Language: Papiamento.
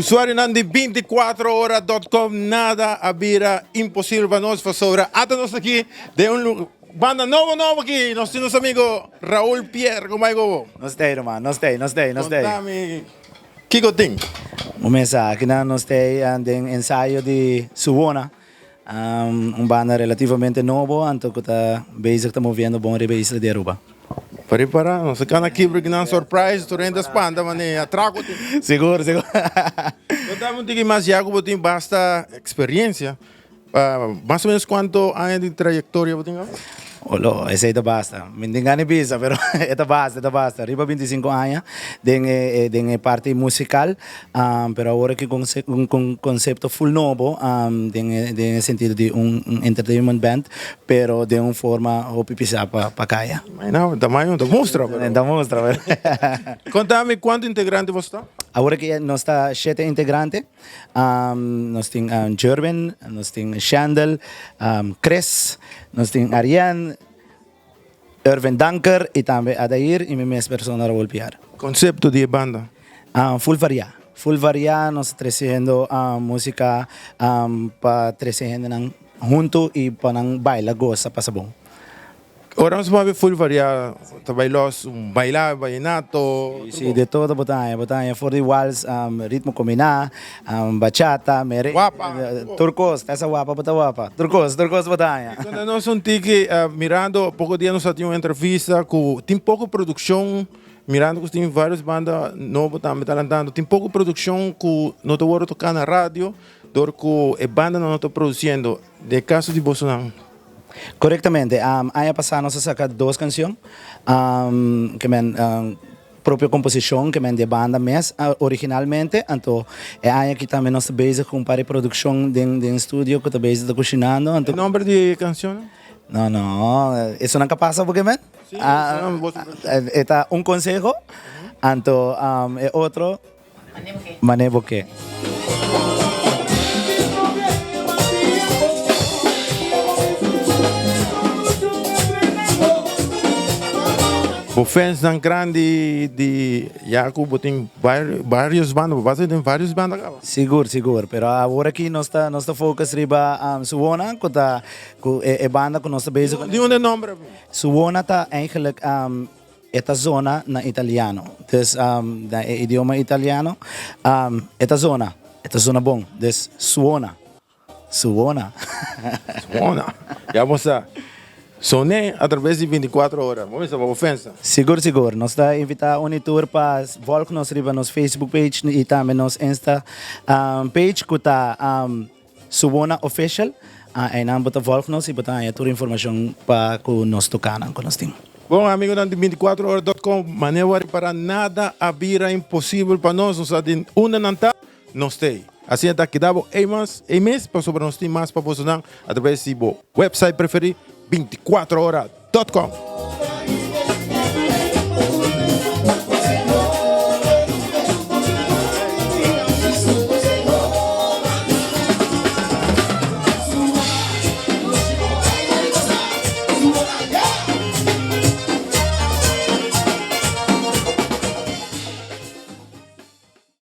Usuarionan di binticuatro ora dot com nada a bira imposibel pa nos pasobra ata nos aki den un banda nobo nobo aki nos tin nos amigo Raul Pierre como bay gobo? Nos tey ruman nos tey nos tey nos tey. Contami kico tin? Bo mesa aki nan nos tey den ensayo di Suwona Un banda relativamente nobo anto cu ta bezig ta moviendo bon riba e isla di Aruba. Prepara, nos a cana kibra ki nan surprise, tur hende a spanta mane atraco tin. Sigur, sigur. Contame un tiki mas ya cu bo tin basta experiencia, mas o menos cuanto aña di trayectoria bo tin awe? Olo, esey ta basta. Mi no tin gana di bisa, pero e ta basta, e ta basta. Riba bintisinco aña den e den e parti musical. Pero awor aki cu un concepto full nobo den e sentido di un entertainment band, pero den un forma hopi pisa pa caya. No, tamaño ta mustra pero. Ta mustra pero. Conta mi cuanto integrante boso ta? Awor aki nos ta shete integrante. Nos tin Jerwin, nos tin Shandel, Chris, nos tin Arienne. Erwin Danker y tambe Adair y mi mes persona Raul Piar. Concepto di e banda? Full varia. Full varia, nos ta treciendo musica pa trece hendenan hunto y pa nan baila, goza, pasa bon. Ora nos papia full varia, ta bay los un baila, vallenato? Si, de todo bo ta haña. Bo ta haña for di wals, ritmo combiná, Bachata, merengue, Wapa. Tur kos, esa wapa bo ta wapa. Tur kos, tur kos bo ta haña. Konta nos un tiki, mirando poko dia nos a tin un entrevista ku tin poko produkshon, mirando ku tin varios banda nobo tambe ta lantando, tin poko produkshon ku no ta wòrdu toká na radio dor ku e bandanan no ta produsiendo. Den e kaso di bosonan? Korektamente. Aña pasá nos a saka dos kanshon, ke men. Propio composicion ke men di e banda mes originalmente, anto e aña aki tambe nos ta bezig cu un par di produccion den den studio cu ta bezig ta cushinando, anto. E nomber di e cancionnan? No no, esonan ka pasa bo ke men? Si, esonan bo. E ta un conseho, anto e otro. Mane bo ke. Bo fansnan grandi di ya ku bo tin varios banda, bo basa den varios banda kaba? Sigur, sigur, pero awor aki nos ta nos ta focus riba Suwona ku ta ku e banda ku nos ta bezig. Di unda e nomber? Suwona ta eigenlijk. E ta zona na italiano. Dus na e idioma italiano e ta zona, e ta zona bon. Dus suona, suona. Suona. Ya bo sa. Soné atraves di binticuatro ora. Bo mester pa bo fensa. Sigur, sigur. Nos ta invitá un i tur pa volg nos riba nos Facebook page i tambe nos Insta page ku ta Suwona Official, einan bo ta volg nos y bo ta haña tur informacion pa cu nos tocanan cu nos tin. Bon amigonan di binticuatro ora dot com, manera bo a ripara nada a bira imposibel pa nos, nos sa di unda nan ta, nos ta ei. Asina ta keda bo ei mas, ei mes, pasobra nos tin mas pa bosonan atraves di bo website preferi binticuatro ora dot com.